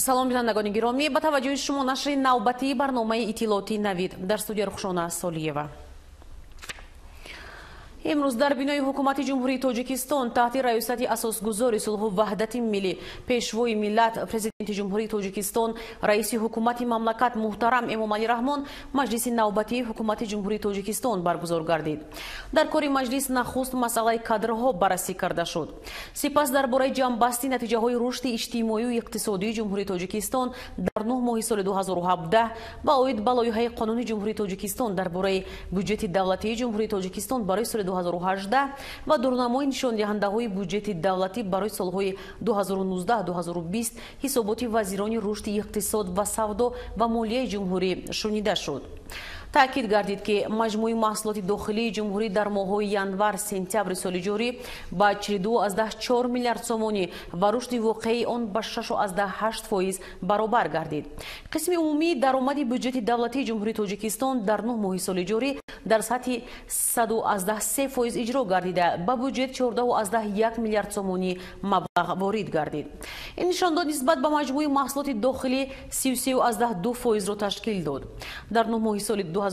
Салом, бинандагони гиромӣ, ба таваҷҷӯҳи шумо нашри навбатии барномаи иттилоотии «Навид». Дар студия Рухшона Солиева. Имрӯз дар бинои Ҳукумати Ҷумҳурии Тоҷикистон таҳти раёсати асосгузори сулҳу ваҳдати миллӣ, Пешвои миллат, Президенти Ҷумҳурии Тоҷикистон, Раиси Ҳукумати мамлакат муҳтарам Эмомалӣ Раҳмон маҷлиси навбатии Ҳукумати Ҷумҳурии Тоҷикистон баргузор гардид. Дар кори маҷлис нахуст масъалаи кадрҳо баррасӣ карда шуд. Сипас дар бораи ҷамъбасти натиҷаҳои рушди иҷтимоию иқтисодии Ҷумҳурии Тоҷикистон дар 9 моҳи соли 2017 ва оид ба лоиҳаи Қонуни Ҷумҳурии Тоҷикистон дар бораи буҷети давлатии Ҷумҳурии Тоҷикистон барои соли 2018 ва дурнамои нишондиҳандаҳои буҷети давлатӣ барои солҳои 2019-2020 ҳисоботи вазирони рушди иқтисод ва савдо ва молияи ҷумҳурӣ шунида шуд. Таъкид гардид, ки маҷмӯи маҳсулоти дохилии ҷумҳурӣ дар моҳҳои январ сентябри соли ҷорӣ ба 42,4 миллиард сомонӣ ва рушди воқеии он ба 6,8% баробар гардид. Қисми умумии даромади буҷети давлатии Ҷумҳурии Тоҷикистон дар 9 моҳи соли ҷорӣ дар сатҳи 100,3% иҷро гардида, ба буҷет 14,1 миллиард сомонӣ маблағ ворид гардид. Ин нишондод нисбат ба маҷмӯи маҳсулоти дохилӣ 33,2%-ро ташкил дод. Дар 9 моҳи соли 2017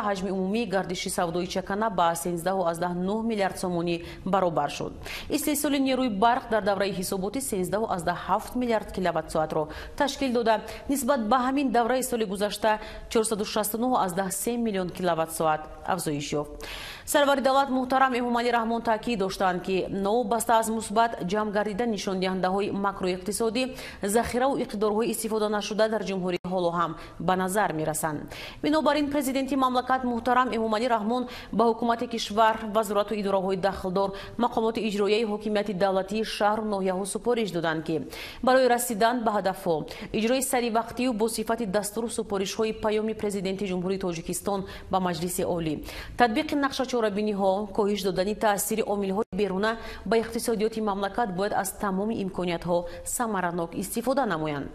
ҳаҷми умумии гардиши савдои чакана ба 13,9 миллиард сомонӣ баробар шуд. Истеҳсоли нерӯи барқ дар давраи ҳисоботӣ 13,7 миллиард киловатт-соатро ташкил дода, нисбат ба ҳамин давраи соли гузашта 469,3 миллион киловатт-соат афзоиш ёфт. Сарвари давлат муҳтарам Эмомалӣ Раҳмон таъкид доштанд, ки новобаста аз мусбат ҷамъ гардидани нишондиҳандаҳои макроиқтисодӣ, захираву иқтидорҳои истифода нашуда дар ҷумҳурӣ ҳоло ҳам ба назар мерасанд. Бинобар ин Президенти мамлакат муҳтарам Эмомалӣ Раҳмон ба ҳукумати кишвар, вазорату идораҳои дахлдор, мақомоти иҷроияи ҳокимияти давлатии шаҳру ноҳияҳо супориш доданд, ки барои расидан ба ҳадафҳо, иҷрои саривақтию бо сифати дастуру супоришҳои Паёми Президенти Ҷумҳурии Тоҷикистон ба Маҷлиси Олӣ, татбиқи нақшачорабиниҳо, коҳиш додани таъсири омилҳои беруна ба иқтисодиёти мамлакат бояд аз тамоми имкониятҳо самаранок истифода намоянд.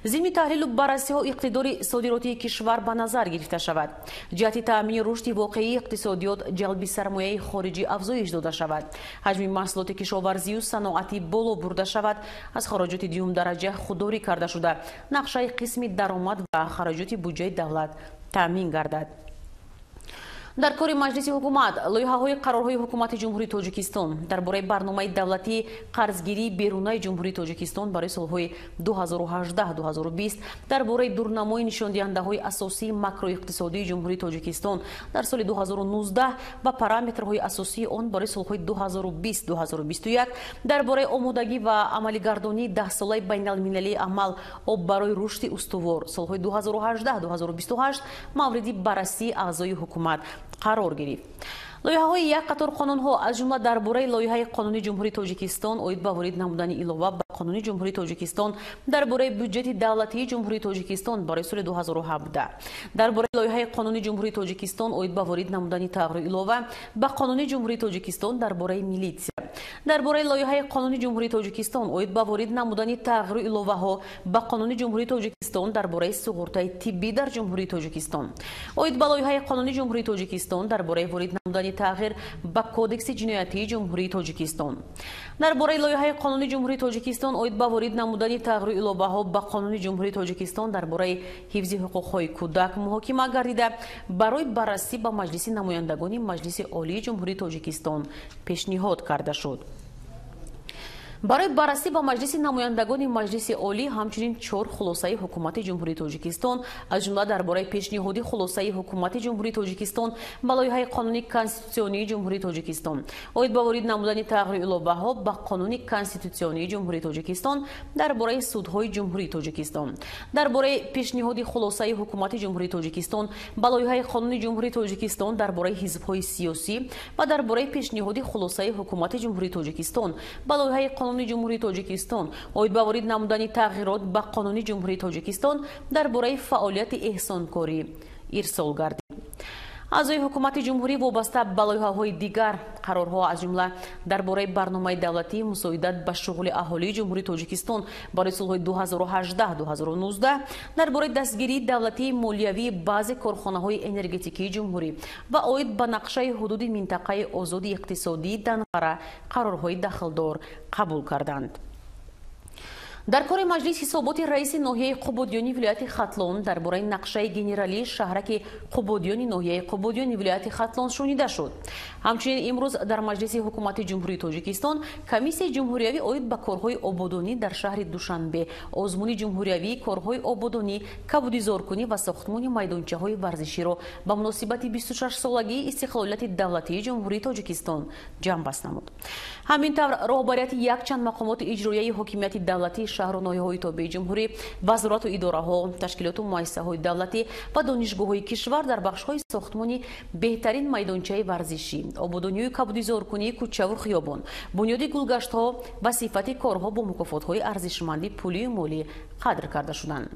Зимни таҳлилу баррасиҳо иқтидори содиротии кишвар ба назар гирифта шавад. Ҷиҳати таъмини рушди воқеии иқтисодиёт ҷалби сармояи хориҷӣ афзоиш дода шавад. Ҳаҷми маҳсулоти кишоварзию саноатӣ боло бурда шавад. Аз хароҷоти дуюмдараҷа худдорӣ карда шуда, нақшаи қисми даромад ва хароҷоти буҷаи давлат таъмин гардад. Дар кори маҷлиси ҳукумат лоиҳаҳои қарорҳои Ҳукумати Ҷумҳурии Тоҷикистон дар бораи барномаи давлатии қарзгирии берунаи Ҷумҳурии Тоҷикистон барои солҳои 2018-2020, дар бораи дурнамои нишондиҳандаҳои асосии макроиқтисодии Ҷумҳурии Тоҷикистон дар соли 2019 ва параметрҳои асосии он барои солҳои 2020-2021, дар бораи омодагӣ ва амалигардонии даҳсолаи байналмилалии амал «Об барои рушди устувор» солҳои 2018-2028 мавриди баррасии аъзои ҳукумат қарор гирифт. Лоиҳаҳои як қатор қонунҳо, аз ҷумла дар бораи лоиҳаи Қонуни Ҷумҳурии Тоҷикистон оид ба ворид намудани илова ба Қонуни Ҷумҳурии Тоҷикистон дар бораи буҷети давлатии Ҷумҳурии Тоҷикистон барои соли 2017, дар бораи лоиҳаи Қонуни Ҷумҳурии Тоҷикистон оид ба ворид намудани тағйиру илова ба Қонуни Ҷумҳурии Тоҷикистон дар бораи милитсия, дар бораи лоиҳаи Қонуни Ҷумҳурии Тоҷикистон оид ба ворид намудани тағйиру иловаҳо ба Қонуни Ҷумҳурии Тоҷикистон дар бораи суғуртаи тиббӣ дар Ҷумҳурии Тоҷикистон, оид ба лоиҳаи Қонуни Ҷумҳурии Тоҷикистон дар бораи ворид намудани тағйир ба Кодекси ҷиноятии Ҷумҳурии Тоҷикистон, дар бораи лоиҳаи Қонуни Ҷумҳурии Тоҷикистон оид ба ворид намудани тағйиру иловаҳо ба Қонуни Ҷумҳурии Тоҷикистон дар бораи ҳифзи ҳуқуқҳои кӯдак муҳокима гардида, барои баррасӣ ба Маҷлиси намояндагони Маҷлиси Олии Ҷумҳурии Тоҷикистон пешниҳод карда шуд. Барои баррасӣ ба Маҷлиси намояндагони Маҷлиси Олӣ ҳамчунин чор хулосаи Ҳукумати Ҷумҳурии Тоҷикистон, аз ҷумла дар бораи пешниҳоди хулосаи Ҳукумати Ҷумҳурии Тоҷикистон ба лоиҳаи Қонуни конститутсионии Ҷумҳурии Тоҷикистон оид ба ворид намудани тағйиру иловаҳо ба Қонуни конститутсионии Ҷумҳурии Тоҷикистон дар бораи судҳои Ҷумҳурии Тоҷикистон, дар бораи пешниҳоди хулосаи Ҳукумати Ҷумҳурии Тоҷикистон ба лоиҳаи Қонуни Ҷумҳурии Тоҷикистон дар бораи ҳизбҳои сиёсӣ ва дар бораи пешниҳоди хулосаи Ҳукумати Ҷумҳурии Тоҷикистон ба лоиҳаи Қонуни Ҷумҳурии Тоҷикистон оид ба ворид намудани тағйирот ба Қонуни Ҷумҳурии Тоҷикистон дар бораи фаъолияти эҳсонкорӣ ирсол гардид. Аъзои ҳукумати ҷумҳурӣ вобаста ба лоиҳаҳои дигар қарорҳо, аз ҷумла дар бораи барномаи давлатии мусоидат ба шуғли аҳолии Ҷумҳурии Тоҷикистон барои солҳои 2018-2019, дар бораи дастгирии давлатии молиявии баъзе корхонаҳои энергетикии ҷумҳурӣ ва оид ба нақшаи ҳудуди минтақаи озоди иқтисодии Данғара қарорҳои дахлдор қабул карданд. Дар кори маҷлис ҳисоботи раиси ноҳияи Қубодиёни вилояти Хатлон дар бораи нақшаи генералии шаҳраки Қубодиёни ноҳияи Қубодиёни вилояти Хатлон шунида шуд. Ҳамчунин имрӯз дар маҷлиси ҳукумати Ҷумҳурии Тоҷикистон комиссияи ҷумҳуриявӣ оид ба корҳои ободонӣ дар шаҳри Душанбе, озмуни ҷумҳуриявии корҳои ободонӣ, кабудизоркунӣ ва сохтмони майдончаҳои варзиширо ба муносибати 26-солагии истиқлолияти давлатии Ҷумҳурии Тоҷикистон ҷамъбаст намуд. Ҳамин тавр роҳбарияти якчанд мақомоти иҷроияи ҳокимияти давлатии шаҳру ноҳияҳои тобеи ҷумҳурӣ, вазорату идораҳо, ташкилоту муассисаҳои давлатӣ ва донишгоҳҳои кишвар дар бахшҳои сохтмони беҳтарин майдончаи варзишӣ, ободонию кабудизоркунии кӯчаву хиёбон, бунёди гулгаштҳо ва сифати корҳо бо мукофотҳои арзишманди пулию молӣ қадр карда шуданд.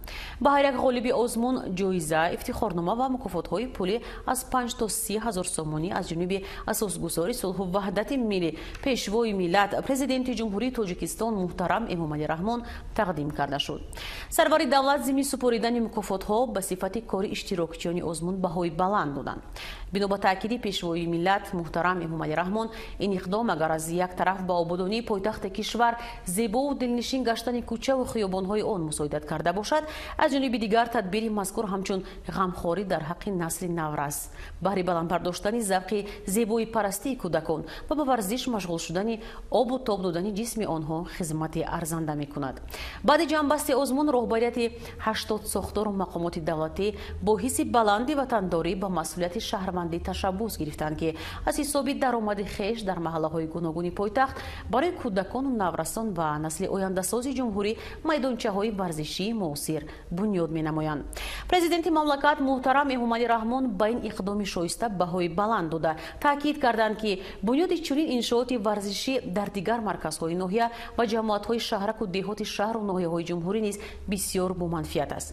Ба ҳар як ғолиби озмун ҷоиза, ифтихорнома ва мукофотҳои пулӣ аз 5 то 30 ҳазор сомонӣ аз ҷониби асосгузори сулҳу ваҳдати миллӣ, пешвои миллат, президенти Ҷумҳурии Тоҷикистон муҳтарам Эмомалӣ Раҳмон тақдим карда шуд. Сарвари давлат зимни супоридани мукофотҳо ба сифати кори иштирокчиёни озмун баҳои баланд доданд. Бино ба таъкиди пешвои миллат муҳтарам Эмомалӣ Раҳмон, ин иқдом агар аз як тараф ба ободонии пойтахти кишвар, зебову дилнишин гаштани кӯчаву хиёбонҳои он мусоидат карда бошад, аз ҷониби дигар тадбири мазкур ҳамчун ғамхорӣ дар ҳаққи насли наврас, баҳри баланд бардоштани завқи зебоипарастии кӯдакон ва ба варзиш машғул шудани обу тоб додани ҷисми онҳо хизмати арзанда мекунад. Баъди ҷамъбасти озмун роҳбарияти 80 сохтору мақомоти давлатӣ бо ҳисси баланди ватандорӣ ба масъулияти шаҳрвандӣ ташаббус гирифтанд, ки аз ҳисоби даромади хеш дар маҳаллаҳои гуногуни пойтахт барои кӯдакону наврасон ва насли ояндасози ҷумҳурӣ майдончаҳои варзишии муосир бунёд менамоянд. Президенти мамлакат муҳтарам Эмомалӣ Раҳмон ба ин иқдоми шоиста баҳои баланд дода, таъкид карданд, ки бунёди чунин иншооти варзишӣ дар дигар марказҳои ноҳия ва ҷамоатҳои шаҳраку деҳоти шаҳру ноҳияҳои ҷумҳурӣ низ бисёр боманфиат аст.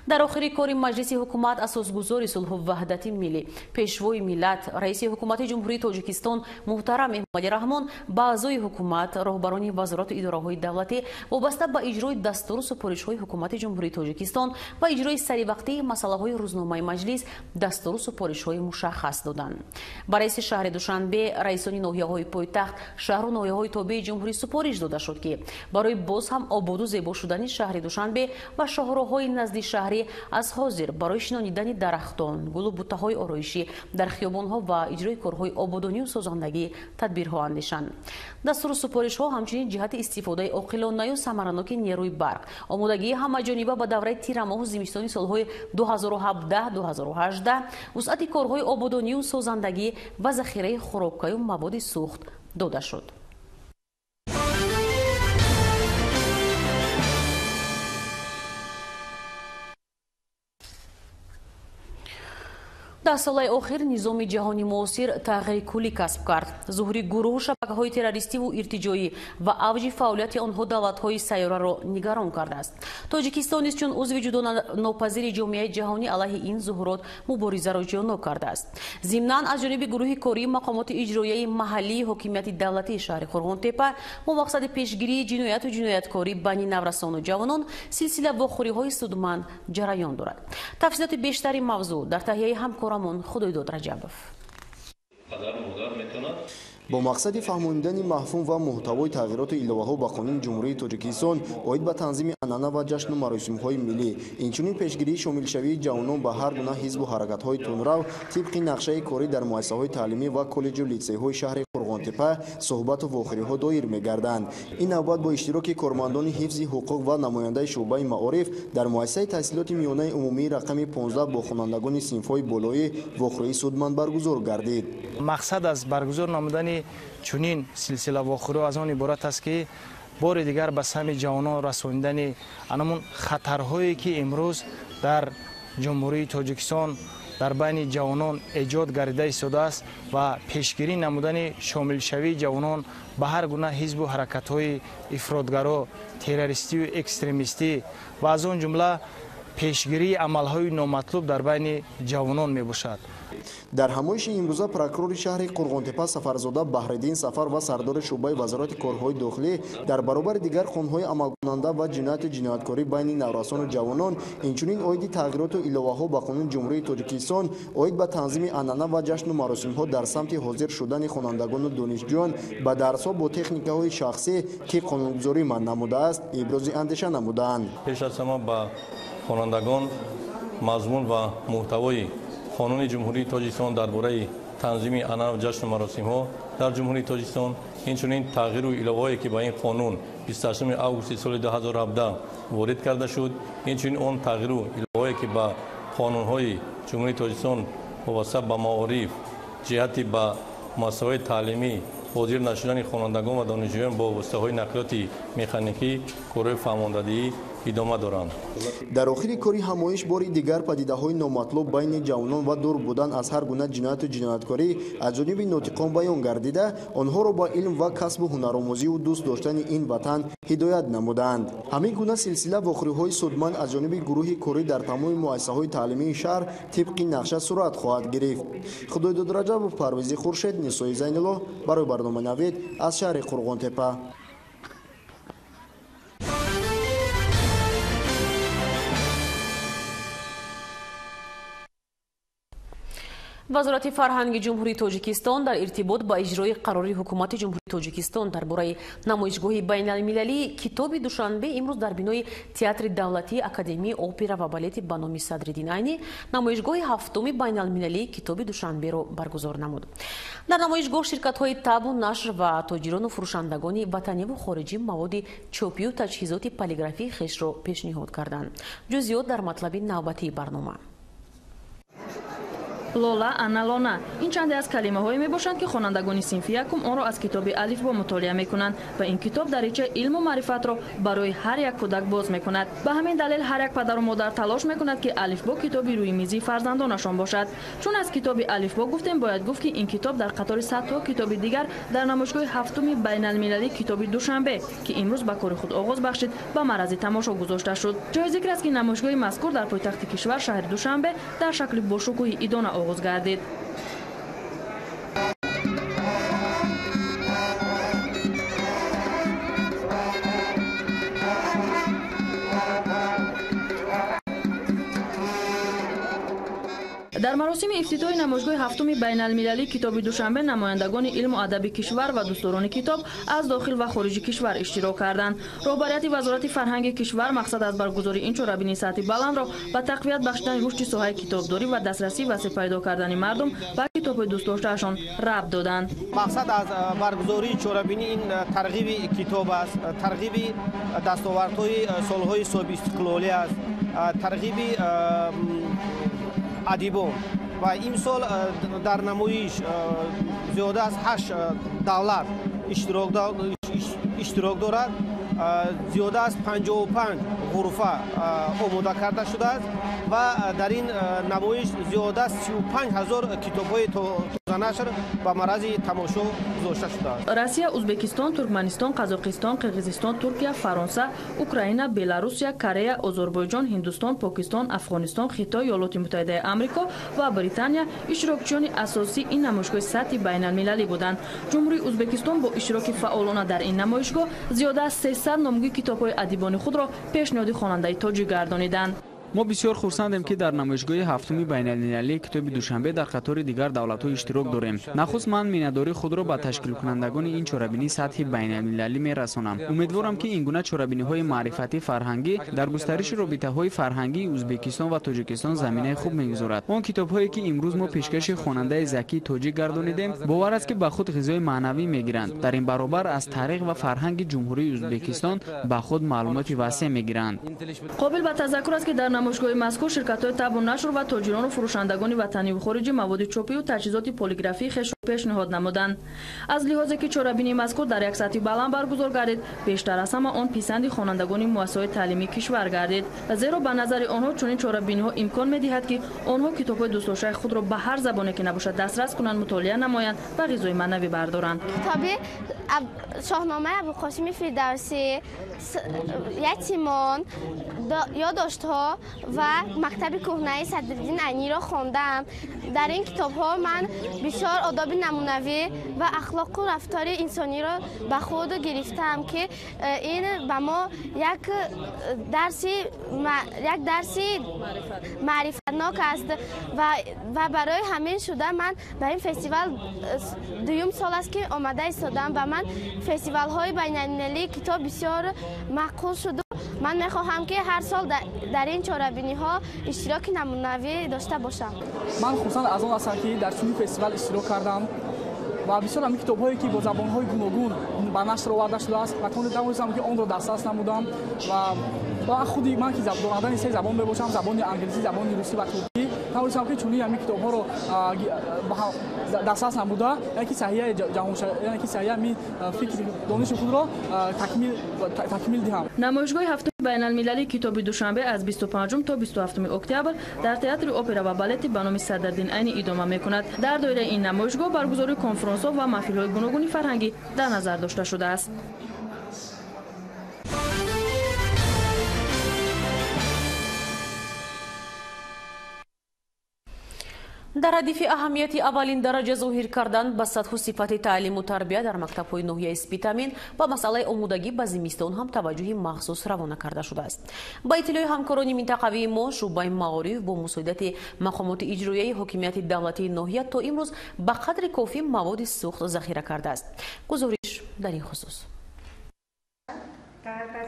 Дар охири кори маҷлиси ҳукумат асосгузори сулҳу ваҳдати миллӣ, пешвои миллат, раиси ҳукумати Ҷумҳурии Тоҷикистон муҳтарам Эмомалӣ Раҳмон ба аъзои ҳукумат, роҳбарони вазорату идораҳои давлатӣ вобаста ба иҷрои дастуру супоришҳои ҳукумати Ҷумҳурии Тоҷикистон ва иҷрои саривақтии масъалаҳои рӯзномаи маҷлис дастуру супоришҳои мушаххас доданд. Ба раиси шаҳри Душанбе, раисони ноҳияҳои пойтахт, шаҳру ноҳияҳои тобеи ҷумҳурӣ супориш дода шуд, ки барои боз ҳам ободу зебо шудани шаҳри Душанбе ва шоҳроҳҳои назди шаҳрӣ аз ҳозир барои шинонидани дарахтон, гулу буттаҳои ороишӣ дар хиёбонҳо ва иҷрои корҳои ободонию созандагӣ тадбирҳо андешанд. Дастуру супоришҳо ҳамчунин ҷиҳати истифодаи оқилонаю самараноки нерӯи барқ, омодагии ҳамаҷониба ба давраи тирамоҳу зимистони солҳои 2017-2018, вусъати корҳои ободонию созандагӣ ва захираи хӯрокаю маводи сӯхт дода шуд. Даҳ солаи охир низоми ҷаҳони муосир тағйири куллӣ касб кард. Зуҳури гурӯҳу шабакаҳои террористиву иртиҷоӣ ва авҷи фаъолияти онҳо давлатҳои сайёраро нигарон кардааст. Тоҷикистон низ чун узви ҷудонопазири ҷомеаи ҷаҳонӣ алайҳи ин зуҳурот муборизаро ҷонок кардааст. Зимнан аз ҷониби гурӯҳи кории мақомоти иҷроияи маҳаллии ҳокимияти давлатии шаҳри Қурғонтепа бо мақсади пешгирии ҷинояту ҷинояткорӣ байни наврасону ҷавонон силсила вохӯриҳои судманд ҷараён дорад. Тафсилоти бештари мавзӯъ дар таҳияи ҳамкор Худойдод Раҷабов. Бо мақсади фаҳмонидани мафҳум ва муҳтавои тағйироту иловаҳо ба қонуни Ҷумҳурии Тоҷикистон оид ба танзими анъана ва ҷашну маросимҳои миллӣ, инчунин пешгирии шомилшавии ҷавонон ба ҳар гуна ҳизбу ҳаракатҳои тундрав тибқи нақшаи корӣ дар муассисаҳои таълимӣ ва коллеҷу литсейҳои шаҳри Қурғонтепа суҳбату вохӯриҳо доир мегарданд. Ин навбат бо иштироки кормандони ҳифзи ҳуқуқ ва намояндаи шӯъбаи маориф дар муассисаи таҳсилоти миёнаи умумии рақами 15 бо хонандагони синфҳои болоӣ вохӯрии судманд баргузор гардид. Мақсад аз баргузор намудани чунин силсила вохӯриҳо аз он иборат аст, ки бори дигар ба самъи ҷавонон расонидани анамун хатарҳое, ки имрӯз дар Ҷумҳурии Тоҷикистон дар байни ҷавонон эҷод гардида истодааст ва пешгирӣ намудани шомилшавии ҷавонон ба ҳар гуна ҳизбу ҳаракатҳои ифротгаро, террористию экстремистӣ ва аз он ҷумла Пешгирии амалҳои номатлуб дар байни ҷавонон мебошад. Дар ҳамоиши имрӯза прокурори шаҳри Қурғонтепа Сафарзода Баҳриддин Сафар ва сардори шӯъбаи вазорати корҳои дохилӣ дар баробари дигар қонунҳои амалкунанда ва ҷинояту ҷинояткорӣ байни наврасону ҷавонон, инчунин оиди тағйироту иловаҳо ба қонуни Ҷумҳурии Тоҷикистон оид ба танзими анъана ва ҷашну маросимҳо дар самти ҳозир шудани хонандагону донишҷӯён ба дарсҳо бо техникаҳои шахсӣ, ки қонунгузорӣ манъ намудааст, ибрози андеша намуданд. Пеш аз ҳама ба хонандагон мазмун ва муҳтавои қонуни Ҷумҳурии Тоҷикистон дар бораи танзими анъана ва ҷашну маросимҳо дар Ҷумҳурии Тоҷикистон, инчунин тағйиру иловаҳое, ки ба ин қонун 28 августи соли 2017 ворид карда шуд, инчунин он тағйиру иловаҳое, ки ба қонунҳои Ҷумҳурии Тоҷикистон вобаста ба маориф ҷиҳати ба муассисаҳои таълимӣ ҳозир нашудани хонандагон ва донишҷӯён бо воситаҳои нақлиёти механикӣ корҳои фаҳмондадиҳӣ идома доранд. Дар охири кори ҳамоиш бори дигар падидаҳои номатлуб байни ҷавонон ва дур будан аз ҳар гуна ҷинояту ҷинояткорӣ аз ҷониби нотиқон баён гардида, онҳоро ба илм ва касбу ҳунаромӯзиву дӯст доштани ин ватан ҳидоят намуданд. Ҳамин гуна силсила вохӯриҳои судманд аз ҷониби гурӯҳи корӣ дар тамоми муассисаҳои таълимии шаҳр тибқи нақша сурат хоҳад гирифт. Худойдод Раҷабов, Парвези Хуршед, Нисои Зайнуллоҳ барои барномаи Навид аз шаҳри Қурғонтепа. Вазорати фарҳанги Ҷумҳурии Тоҷикистон дар иртибот ба иҷрои қарори Ҳукумати Ҷумҳурии Тоҷикистон дар бораи намоишгоҳи байналмилалии китоби Душанбе имрӯз дар бинои Театри давлатии Академияи опера ва балети ба номи Садриддин Айнӣ намоишгоҳи ҳафтуми байналмилалии китоби Душанберо баргузор намуд. Дар намоишгоҳ ширкатҳои табу нашр ва тоҷирону фурӯшандагони ватаниву хориҷӣ маводи чопию таҷҳизоти полиграфии хешро пешниҳод карданд. Ҷузъиёт дар матлаби навбатии барнома. Лола, аналона. Ин чанде аз калимаҳое мебошанд, ки хонандагони синфи якум онро аз китоби алифбо мутолиа мекунанд ва ин китоб даричаи илму маърифатро барои ҳар як кӯдак боз мекунад. Ба ҳамин далел ҳар як падару модар талош мекунад, ки алифбо китоби рӯи мизи фарзандонашон бошад. Чун аз китоби алифбо гуфтем, бояд гуфт, ки ин китоб дар қатори садҳо китоби дигар дар намоишгоҳи ҳафтуми байналмилалии китоби Душанбе, ки имрӯз ба кори худ оғоз бахшид, ба маррази тамошо гузошта шуд. Ҷои зикр аст, ки намоишгоҳи мазкур дар пойтахти кишвар, шаҳри Душанбе, дар шакли бошукӯҳи идона оғоз гардид. Дар маросими ифтитоҳи намоишгоҳи ҳафтуми байналмилалии китоби Душанбе намояндагони илму адаби кишвар ва дӯстдорони китоб аз дохил ва хориҷи кишвар иштирок карданд. Роҳбарияти Вазорати фарҳанги кишвар мақсад аз баргузории ин чорабинии сатҳи баландро ба тақвият бахшидани рушди соҳаи китобдорӣ ва дастрасии васеъ пайдо кардани мардум ба китобҳои дӯстдоштаашон рабт доданд. Мақсад аз баргузории чорабинӣ ин тарғиби китоб аст, тарғиби дастовардҳои солҳои соҳибистиқлолӣ аст, тарғиби адибон ва имсол дар намоиш зиёда аз 8 давлат иштирок дорад. Зиёда аз 55 ғурфа омода карда шудааст ва дар ин намоиш зиёда аз 35 ҳазор китобҳои тозанашр ба маррази тамошо гузошта шудааст. Россия, Узбекистон, Туркманистон, Қазоқистон, Қирғизистон, Туркия, Фаронса, Украина, Беларусия, Корея, Озарбойҷон, Ҳиндустон, Покистон, Афғонистон, Хитой, Иёлоти Муттаҳидаи Амрико ва Британия иштирокчиёни асосии ин намоишгоҳи сатҳи байналмилалӣ буданд. Ҷумҳурии Узбекистон бо иштироки фаъолона дар ин намоишгоҳ зиёда аз 300 номгӯи китобҳои адибони худро пешниҳоди хонандаи тоҷик гардониданд. Мо бисёр хурсандем, ки дар намоишгоҳи ҳафтуми байналмилалии китоби Душанбе дар қатори дигар давлатҳо иштирок дорем. Нахуст ман миннатдории худро ба ташкилкунандагони ин чорабинии сатҳи байналмилалӣ мерасонам. Умедворам, ки ин гуна чорабиниҳои маърифатӣ фарҳангӣ дар густариши робитаҳои фарҳангии Узбекистон ва Тоҷикистон заминаи хуб мегузорад. Он китобҳое, ки имрӯз мо пешкаши хонандаи закии тоҷик гардонидем, бовар аст, ки ба худ ғизои маънавӣ мегиранд. Дар ин баробар аз таърих ва фарҳанги Ҷумҳурии Узбекистон ба худ маълумоти васеъ мегиранд. Қобил ба тазаккур аст, ки дар намоишгоҳи мазкур ширкатҳои табу нашр ва тоҷирону фурӯшандагони ватаниву хориҷӣ маводи чопию таҷҳизоти полиграфии хешро пешниҳод намуданд. Аз лиҳозе ки чорабинии мазкур дар як сатҳи баланд баргузор гардид, бештар аз ҳама он писанди хонандагони муассисаҳои таълимии кишвар гардид. Зеро ба назари онҳо чунин чорабиниҳо имкон медиҳад, ки онҳо китобҳои дӯстдоштаи худро ба ҳар забоне ки набошад дастрас кунанд, мутолиа намоянд ва ғизои маънавӣ бардоранд. Китоби Шоҳномаи Абуқосими Фирдавсӣ, ятимон, ёддоштҳо ва мактаби кӯҳнаи Садриддин Айниро хондаам. Дар ин китобҳо ман бисёр одоби намунавӣ ва ахлоқу рафтори инсониро ба худ гирифтаам, ки ин ба мо як дарси маърифатнок аст ва барои ҳамин шуда ман ба ин фестивал дуюм сол аст, ки омада истодам. Ба ман фестивалҳои байналмилалии китоб бисёр маъқул шуду ман мехоҳам, ки ҳар сол дар ин чорабиниҳо иштироки намунавӣ дошта бошам. Ман хурсанд аз он ҳастам, ки дар чунин фестивал иштирок кардам ва бисёр ҳамин китобҳое, ки бо забонҳои гуногун ба нашр оварда шудааст ва тавонистам, ки онро дастрас намудам. Ва худи ман, ки донандани се забон мебошам, забони англисӣ, забони русӣ ва туркӣ, тавонистам, ки чунин ҳамин китобҳоро дастрас намуда, яъне ки саҳияи ҷаҳон, яъне ки саҳияи ҳамин фикри дониши худро такмил диҳам. Намоишгоҳи ҳафтуми байналмилалии китоби Душанбе аз 25 то 27 октябр дар театри опера ва балети ба номи Садриддин Айнӣ идома мекунад. Дар доираи ин намоишгоҳ баргузории конфронсҳо ва маҳфилҳои гуногуни фарҳангӣ дар назар дошта шудааст. Дар радифи аҳамияти аввалин дараҷа зоҳир кардан ба сатҳу сифати таълиму тарбия дар мактабҳои ноҳияи Спитамен ба масъалаи омодагӣ ба зимистон ҳам таваҷҷӯҳи махсус равона карда шудааст. Ба иттилои ҳамкорони минтақавии мо, шӯъбаи маориф бо мусоидати мақомоти иҷроияи ҳокимияти давлатии ноҳия то имрӯз ба қадри кофӣ маводи сӯхт захира кардааст. Гузориш дар ин хусус.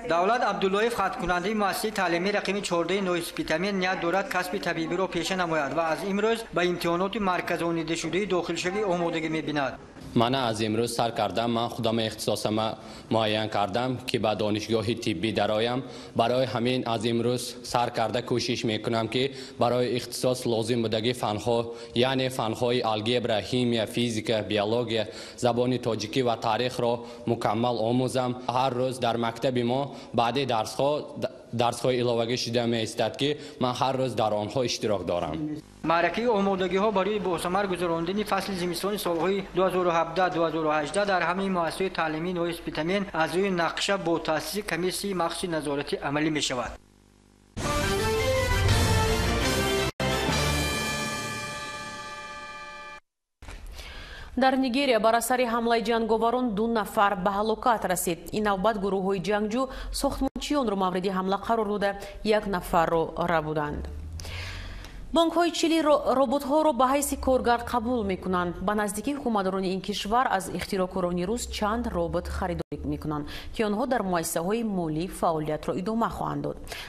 Давлат Абдуллоев, хаткунандаи муассисаи таълимии рақами 14 ноҳияи Спитамен, ният дорад касби табибиро пеша намояд ва аз имрӯз ба имтиҳоноти марказонидашудаи дохилшавӣ омодагӣ мебинад. Мана аз имрӯз сар кардам, ман худам ихтисосама муайян кардам, ки ба донишгоҳи тиббӣ дароям. Барои ҳамин аз имрӯз сар карда кӯшиш мекунам, ки барои ихтисос лозим будаги фанҳо, яъне фанҳои алгебра, химия, физика, биология, забони тоҷикӣ ва таърихро мукаммал омӯзам. Ҳар рӯз дар мактаби мо баъди дарсҳои иловагӣ шуда меистад, ки ман ҳар рӯз дар онҳо иштирок дорам. Маъракаи омодагиҳо барои босамар гузарондани фасли зимистони солҳои 2017-2018 дар ҳамаи муассисаҳои таълимии ноҳияи Спитамен аз рӯи нақша бо таъсиси комиссияи махсуси назоратӣ амалӣ мешавад. Дар Нигерия бар асари ҳамлаи ҷанговарон ду нафар ба ҳалокат расид. Ин навбат гурӯҳҳои ҷангҷӯ сохтмончиёнро мавриди ҳамла қарор дода, як нафарро рабуданд. Бонкҳои Чили роботҳоро ба ҳайси коргар қабул мекунанд. Ба наздикӣ ҳукуматдорони ин кишвар аз ихтироъкорони рус чанд робот харидорӣ мекунанд, ки онҳо дар муассисаҳои молӣ фаъолиятро идома хоҳанд дод.